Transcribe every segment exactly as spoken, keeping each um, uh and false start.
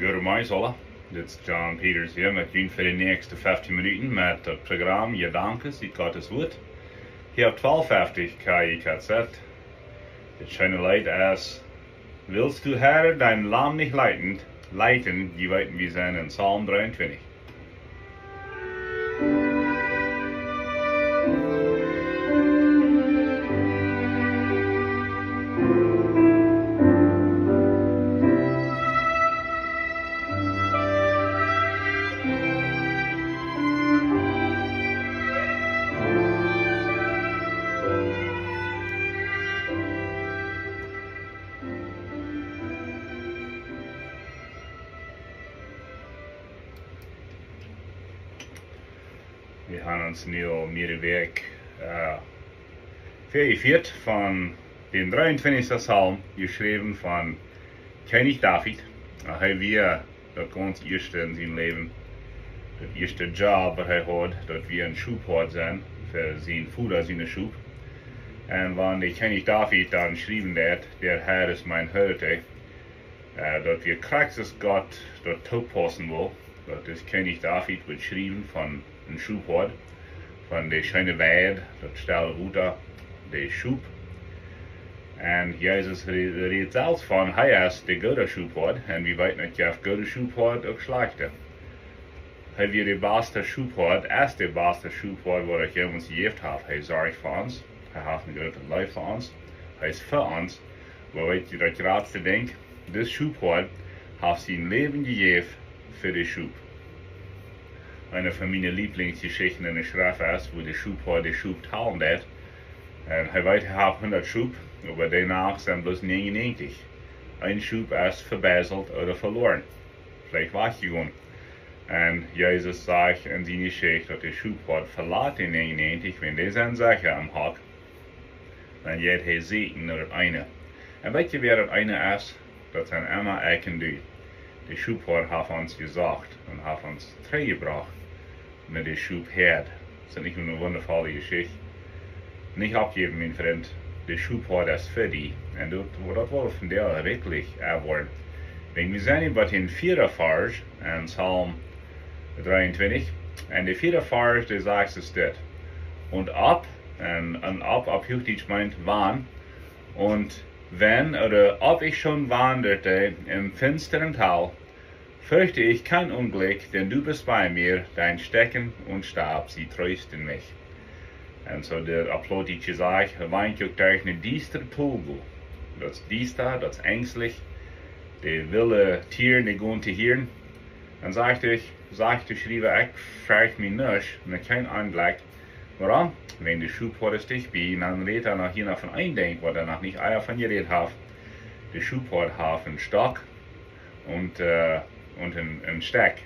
Goodemorjes aula. Dit es John Peters hia met junt fa de näakjste feftieen Minuten met daut Program Jedanken ut Gottes Wuat. Hia opp twalf fefty K I K Z. Dit scheene Leet es: Willst du, Herr, dein Lamm nicht leiten? Leiten, jie weeten, wie sent en Psalm dreeuntwintich. Wie haben ons nu aul mearere Wäakj, äh, väajefieet von dän dreeuntwintichsten Psalm, jeschräwen von Kjennich David. Äh, hee wia daut gaunz ieeschte en sien Läwen, daut ieeschte Job, waut hee haud, daut wia een Schophoad sennen fa sien Voda siene Schop. Un wan de Kjennich David dan schriewen deed: Der Herr ist mein Hirte, äh, daut wia krakjt soo aus Gott daut toopaussen wull. Daut es Kjennich David wudd schriewen von een Schophoad, von de scheene Weid, daut stelle Wota, de Schop. Un Jesus re-, rät selfst von, hee es de goode Schophoad, un wie weeten, daut jeft goode Schophoad uk schlajchte. Hee wia de baste Schophoad, es de baste Schophoad, waut et jemols jejäft haft. Hee sorcht fa ons, hee haft eene groote Leew fa ons, hee es fa ons. Oba weet jie daut jratste Dinkj? Dis Schophoad haft sien Läwen jejäft fa de Schop. Eene von miene Lieblingsjeschichten en de Schreft es, wua de Schophoad de Schop talen deed. Un hee weet, hee haft hundat Schop, oba doano sent bloos nieejenenäajentich. Een Schop es vebeiselt ooda veloaren, veleicht wajchjegonen. Un Jesus sajcht en siene Jeschicht, daut de Schophoad velat de nieejenenäajentich, wan dee sent secha aum Hock, dan jeit hee sieekjen no daut eene. Un weet jie, wäa daut eene es? Daut sent emma ekj un du. De Schophoad haft ons jesocht un haft ons trigjjebrocht no de Schophoad. Es daut nich eene wundavolle Jeschicht? Nich oppjäwen, mien Frint. De Schophoad es fa die. Un daut, daut woat vondoag werkjlich woa woaren. Wan wie seenen, waut en vieeden Varsch en Psalm dreeuntwintich, un de vieede Varsch, dee sajcht es dit: Und ob, un, und ob, opp Huachdietsch meent wann, und wenn, oder ob ich schon wanderte im finsteren Tal, fürchte ich kein Unglück, denn du bist bei mir, dein Stecken und Stab, sie trösten mich. Un soo de Plautdietsche sajcht, wan ekj uk derch een diesta Tol go. Daut es diesta, daut es enjstlich. De wille Tieren, dee gonen to hieren. Dan sajcht hee, sajcht de Schriewa, ekj fercht mie nuscht, un kjeen Onjlekj. Wuarom? Wan de Schophoad es dicht bie. Un dan rät hee noch hia noch von een Dinkj, waut hee noch nich ea von jerät haft. De Schophoad haft een Stock un, äh, un een, een Stekj.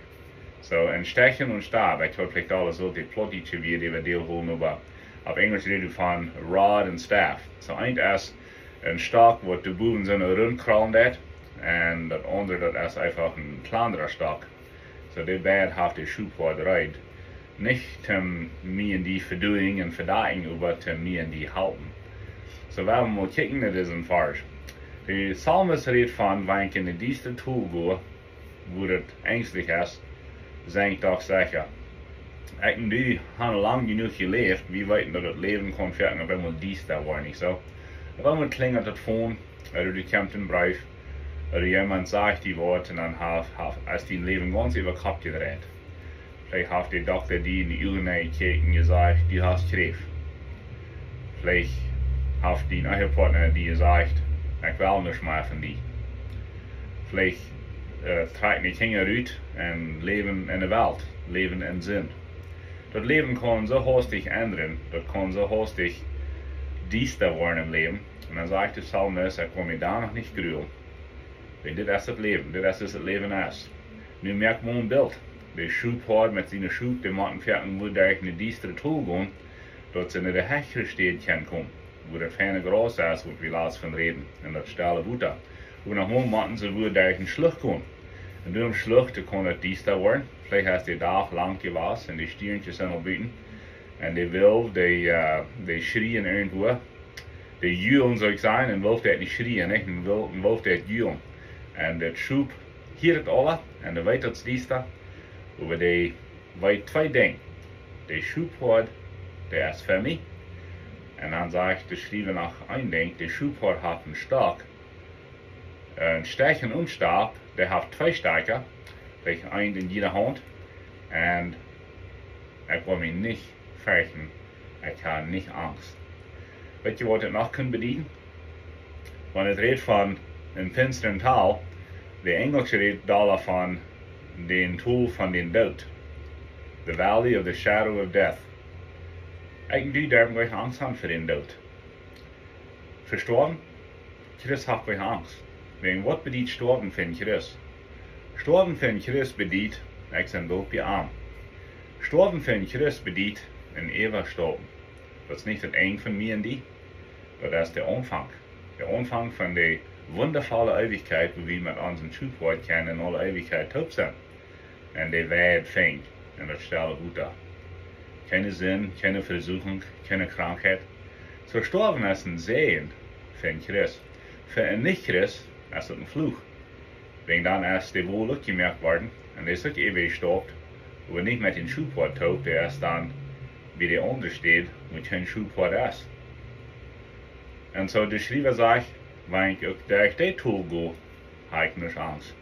Soo, een Stekj un Stab. Ekj weet veleicht aule soo de Plautdietsche, woo dee woat deelhoolen, oba opp Enjlisch rät hee von rod and staff. Soo, eent es een Stock, waut doa bowen soo rundkraulen deit, un daut aundre, daut es eefach een kjlandra Stock. Soo, dee beid haft de Schophoad reed. Nich toom mie un die vedoajen un vedakjen, oba toom mie un die halpen. Soo, wie woaren mol kjikjen no disen Varsch. De Psalmist rät von, wan ekj en een diesta Tol go, wua daut enjstlich es, sie ekj doch secha. Ekj un du haben lang jenuach jeläft, wie weeten, daut daut Läwen kaun werkjlich opp eemol diesta woaren, nich soo? Opp eemol kjlinjelt daut Phone, ooda doa kjemt een Breef, ooda jemaunt sajcht die waut, un dan haft, haft, es dien Läwen gaunz äwa Kopp jedreit. Veleicht haft de Dokta die en de Uagen jekjikjt un jesajcht: Du hast Kjräft. Veleicht haft dien Ehepartner die jesajcht: Ekj well nuscht mea von die. Veleicht Äh, trakjen de Kjinja rut un läwen enne Welt, läwen en Sind. Daut Läwen kaun soo haustich endren, daut kaun soo haustich diesta woaren em Läwen. Un dan sajcht de Psalmist: "Ekj woa mie doa noch nich grulen. Wiels dit es daut Läwen, dit es, dit es daut Läwen es." Nu moak mol een Bilt. De Schophoad met siene Schop, dee motten foaken wua derch een diestret Tol gonen, daut see no de hechre Städ kjennen komen, wua daut feine Graus es, waut wie latst von räden, un daut stelle Wota. Oba noch mol motten see wua derch eene Schlucht gonen. Un doa em Schlucht, doa kaun daut diesta woaren. Veleicht es de Dach lang jewast un de Stiernkjes sent aul buten. Un de Wolf, dee, äh, dee schrieen irjentwua. Dee julen, saul ekj sajen, een Wolf deit nich schrieen, nich? Een Wolf, een Wolf deit julen. Un daut Schop hieet daut aula, un dee weet daut es diesta. Oba dee weet twee Dinja. De Schophoad, dee es fa mie. Un dan sajcht de Schriewa noch een Dinkj: De Schophoad haft een Stock, een Stech un een Stab, dee haft twee Stekja, veleicht een en jiede Haunt. Un ekj woa mie nich ferchten, ekj hab nich Angst. Weetst du, waut daut noch kaun bedieden? Wan et rät von een finstret Tol, de Enjelsche rät doa von dän Tol von dän Doot. The valley of the shadow of death. Ekj un du derwen nich Angst haben fa dän Doot. Vestoawen? Christ haft nich Angst. Wäajen waut bediet stoawen fa een Christ? Stoawen fa een Christ bediet, ekj sie doot bie am. Stoawen fa een Christ bediet een eewjet Stoawen. Daut es nich daut Enj von mie un die. Daut es de Aunfank. De Aunfank von de wundavolle Eewichkjeit, wua wie met onsen Schophoad kjennen en aule Eewichkjeit toop sennen. Un de Weid finjen en daut stelle Wota. Kjeene Sind, kjeene Vesuchunk, kjeene Krankheit. Soo stoawen es een Säajen fa een Christ. Fa een Nich-Christ es daut een Fluch. Wäajen dan es de Wol uk jemoakt worden, un dee es uk eewich jestoawen, oba nich met dän Schophoad toop, dee es dan bie de aundre Städ, wua kjeen Schophoad es. Un soo de Schriewa sajcht: "Wan ekj uk derch dee Tol go, hab ekj nich Angst."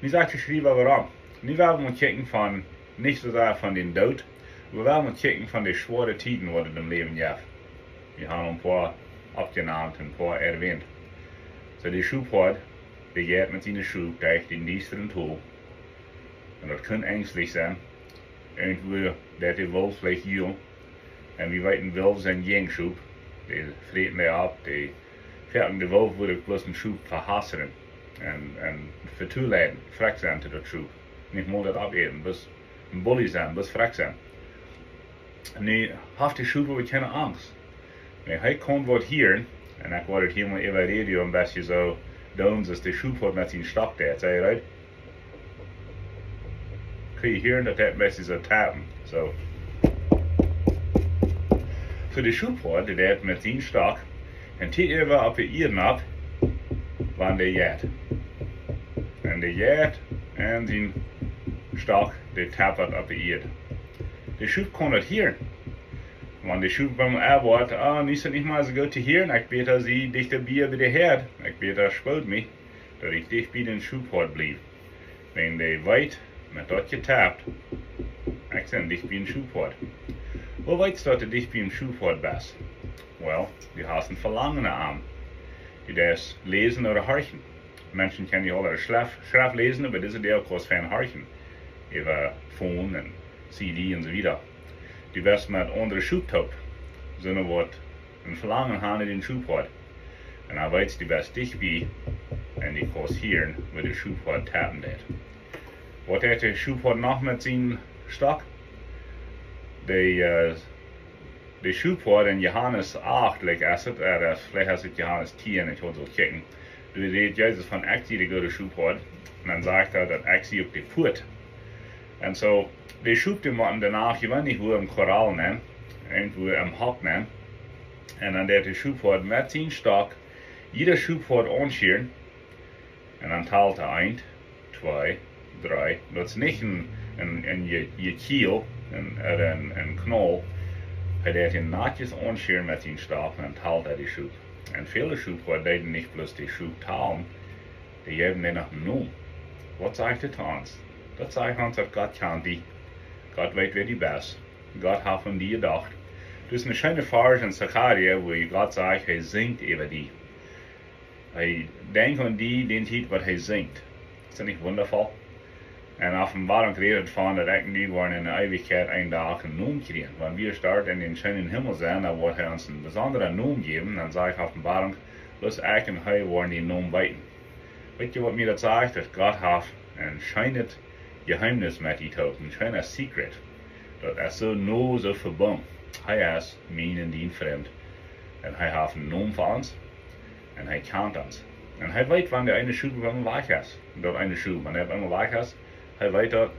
Nu sajcht de Schriewa wuarom. Nu woa wie mol kjikjen von, nich soo sea von dän Doot, oba wie woaren mol kjikjen von de schwoare Tieden, waut et em Läwen jeft. Wie haben een poa oppjenant, een poa erwähnt. Soo de Schophoad, dee jeit met siene Schop derch dän diestren Tol. Un daut kaun enjstlich sennen. Irjentwua deit de Wolf veleicht julen. Un wie weeten, Wölf sent jäajen Schop. Dee fräten dee opp, dee foaken, de Wolf wudd uk bloos een Schop vehasren. Un, un vetuleiden, frakj sennen to daut Schop. Nich mol daut oppäten, bloos een Bully sennen, bloos frakj sennen. Nu haft de Schop oba kjeene Angst. Wan hee kaun waut hieren, un ekj woa et hia mol äwa Radio een bät soo doonen, soo aus de Schophoad met sien Stock deit. See jie daut? Kjenn jie hieren, daut deit een bät soo tappen. Soo. Soo de Schophoad, dee deit met sien Stock un tiet äwa opp de Ieed nopp, wan dee jeit. Un dee jeit un sien Stock, dee tappt opp de Ieed. De Schop kaun daut hieren. Wan de Schop biem Ea woat: "Ah, nu es et nich mea soo goot to hieren, ekj bäta sie dichta bie, bie de Häad, ekj bäta spood mie, daut ekj dicht bie dän Schophoad bliew." Wan dee weet, met daut jetappt, ekj sie dicht bie dän Schophoad. Woo weetst du, daut du dicht bie dän Schophoad best? Well, du hast een Velangen no am. Du deist läsen ooda horchen. Menschen kjennen nich aule Schreft, Schreft läsen, oba dise Deel kaust fein horchen. Äwa Phone un C D un soo wieda. Du best met aundre Schop toop. Soone, waut een Velangen han no dän Schophoad. Un dan weetst du, best dicht bie. Un du kaust hieren, woo de Schophoad tappen deit. Waut deit de Schophoad noch met sien Stock? De, äh, de Schophoad en Johanes acht, like, es et, äh, es, veleicht es et Johanes tieen, ekj mott mol kjikjen. Doa rät Jesus von: "Ekj sie de goode Schophoad." Un dan sajcht hee daut: "Ekj sie uk de Puat." Un soo, de Schop, dee motten doano jeweenlich wua em Korral nenn, irjentwua em Hock nenn. Un dan deit de Schophoad met sien Stock jieda Schophoad aunschieren. Un dan talt hee: "Eent, twee, dree." Daut es nich een, een, een Je-, Jekjiel, een, ooda een, een Knaul. Hee deit dee natjes aunschieren met sien Stock un dan talt hee de Schop. Un väle Schophoad deeden nich bloos de Schop talen, dee jeewen dee noch een Nomen. Waut sajcht dit to ons? Daut sajcht ons, daut Gott kjant die. Gott weet, wäa du best. Gott haft aun die jedocht. Daut es een scheena Varsch en Sacharja, wua Gott sajcht, hee sinjt äwa die. Hee denkjt aun die, dee Tiet, waut hee sinjt. daut nich wundafoll? Un Openboarunk rät von daut ekj un du woaren en de Eewichkjeit een Dach een Nomen kjrieen. Wan wie doa en dän scheenen Himmel sent, dan woat hee ons een besondren Nomen jäwen. Dan sajcht Openboarunk, bloos ekj un hee woaren dän Nomen weeten. Weet jie, waut mie daut sajcht? Daut Gott haft een scheenet Jeheemnis met die toop, een scheenet secret. Daut es soo no, soo vebungen. Hee es mien un dien Frint. Un hee haft een Nomen fa ons. Un hee kjant ons. Un hee weet, wan de eene Schop opp eemol wajch es. Daut eene Schop, wan hee opp eemol wajch es, hee weet daut.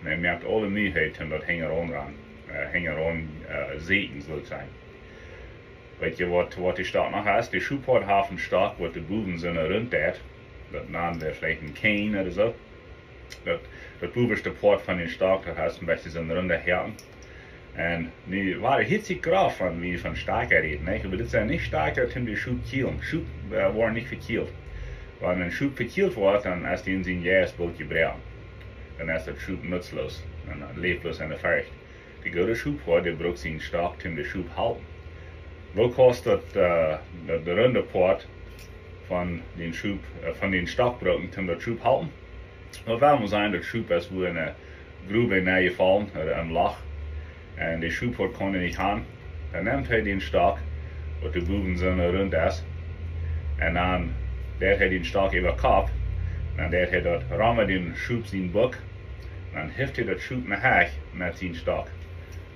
Un hee moakt aule Meajheit om daut hinjaraun, äh, hinjaraun, äh, sieekjen, saul ekj sajen. Weet jie, waut, waut de Stock noch es? De Schophoad haft een Stock, waut de Bowen soo runt deit. Daut nant wie veleicht een Kjeen ooda soo. Daut, daut bowaschte Poat von dän Stock, daut haft een bät soo een runda Hoaken. Un nu, wia daut hia sikj grof von, wie von Stakja räden, nä? Oba dit sent nich Stakja, om de Schop kjelen. Schop, äh, woaren nich vekjielt. Wan een Schop vekjielt woat, dan es dee en sien Jeist boolt jebroaken. Dan es daut Schop nutzloos un läft bloos en de Forcht. De goode Schophoad, dee brukt sienen Stock, om de Schop halpen. Woo kaust daut, äh, daut, daut runde Poat von dän Schop, äh, von dän Stock brucken, om daut Schop halpen? Waut well wie sajen, daut Schop es wua en eene Grow nenjefollen, ooda een Loch. Un de Schophoad kaun doa nich han. Dan nemt hee dän Stock, waut de Bowen soo runt es. Un dan deit hee dän Stock äwa Kopp. Dan deit hee daut rom dän Schop sien Buck. Dan hift hee daut Schop omhoch met sienen Stock.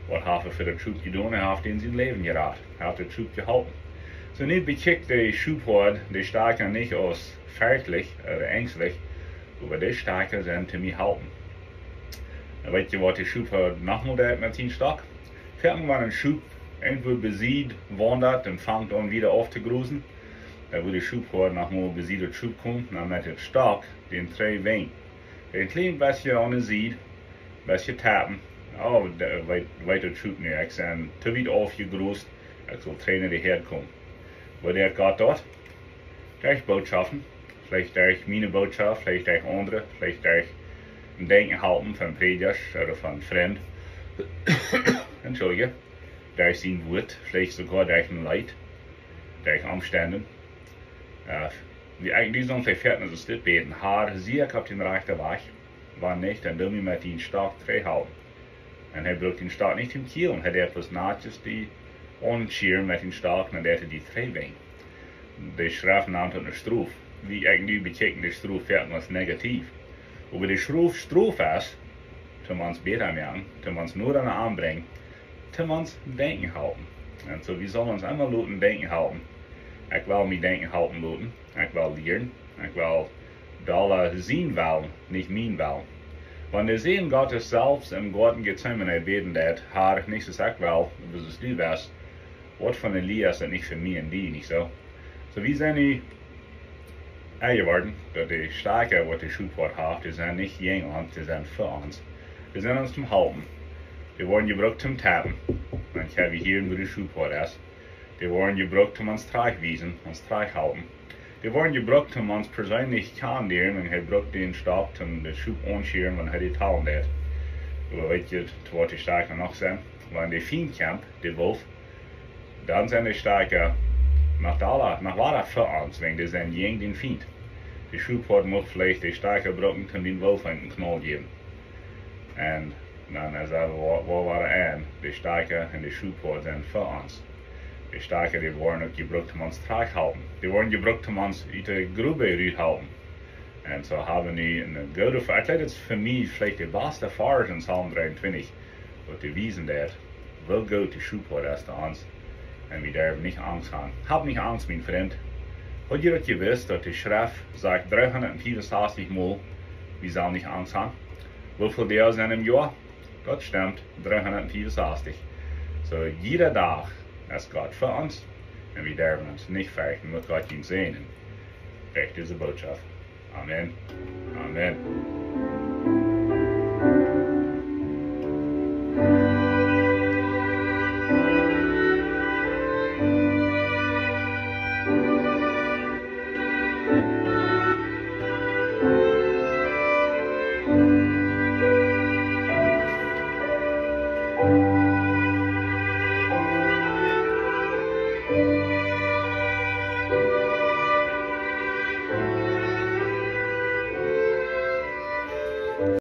Waut haft hee fa daut Schop jedonen? Hee haft dän sien Läwen jerat. Hee haft daut Schop jeholpen. Soo nu bekjikjt de Schophoad de Stakja nich aus ferchtlich ooda enjstlich, oba de Stakja sent om mie to halpen. Un weet jie, waut de Schophoad noch mol deit met sienen Stock? Foaken, wan een Schop irjentwua besied waundat un fangt aun wada auftogrosen, dan woat de Schophoad noch mol besied daut Schop komen, dan met dän Stock dän trigj wenjen. Een kjlien bät aun de Sied, bät tappen. Oh, dee weet, weet daut Schop nu, ekj sie too wiet aufjegrost, ekj saul trigj no de Häad komen. Woo deit Gott daut? Derch Bootschoften, veleicht derch miene Bootschoft, veleicht derch aundre, veleicht derch een Denkjen halpen von Prädjasch ooda von Frind. Entschuldige. Derch sien Wuat, veleicht soogoa derch een Leet, derch Omstend. Äh, wie ekj en dise Sachen vefäat, es dit bäden: Herr, sie ekj opp dän rajchten Wajch? Wan nich, dan doo mie met dän Stock trigjhoolen. Un hee brukt dän Stock nich om to kjielen, hee deit bloos natjes die aunschieren met dän Stock, dan deit hee die trigjwenjen. De Schreft nant daut eene Strof. Wie ekj nu bekjikj, de Strof foaken aus negativ. Oba de Strof, Strof es, om ons bäta moaken, om ons noda aun am brinjen, om ons denkjen halpen. Un soo, wie sellen ons emma loten denkjen halpen. Ekj well mie denkjen halpen loten. Ekj well lieren. Ekj well dolla sien Wellen, nich mienen Wellen. Wan de Sän Gottes selfst em Goaden Getsemane bäden deed: Herr, nich soo aus ekj well, oba soo aus du west, waut fa eene Lia es daut nich fa mie un die, nich soo? Soo, wie sent nu enjeworden, daut de Stakja, waut de Schophoad haft, dee sent nich jäajen ons, dee sent fa ons. Dee sent ons toom halpen. Dee woaren jebrukt toom tappen. Dan kjenn wie hieren, wua de Schophoad es. Dee woaren jebrukt toom ons trigjwiesen, ons trigjhalpen. Dee woaren jebrukt toom ons perseenlich kjanen lieren, un hee brukt dän Stock toom de Schop aunschieren, wan hee die talen deit. Oba weet jie, waut de Stakja noch sent? Wan de Fient kjemt, de Wolf, dan sent de Stakja noch dolla, noch wada fa ons, wäajen dee sent jäajen dän Fient. De Schophoad mucht veleicht de Stakja brucken, toom dän Wolf eenen Knaul jäwen. Un dan es et, wua, wua wia et aun? De Stakja un de Schophoad sent fa ons. De Stakja, dee woaren uk jebrukt toom ons trigjhalpen. Dee woaren jebrukt toom ons ut de Grow ruthalpen. Un soo haben wie nu een goodet Ver-, ekj jleew, daut es fa mie veleicht de baste Varsch en Psalm dreeuntwintich, waut dee wiesen deit, woo goot de Schophoad es to ons. Un wie derwen nich Angst haben. Hab nich Angst, mien Frint. Haud jie daut jewist, daut de Schreft sajcht dreehundatfiewensastich mol, wie sellen nich Angst haben? Woo väl Doag sent em Joa? Daut stemt, dreehundatfiewensastich. Soo, jieda Dach es Gott fa ons. Un wie derwen ons nich ferchten, met Gott sien Säajen. Derch dise Bootschoft. Amen. Amen.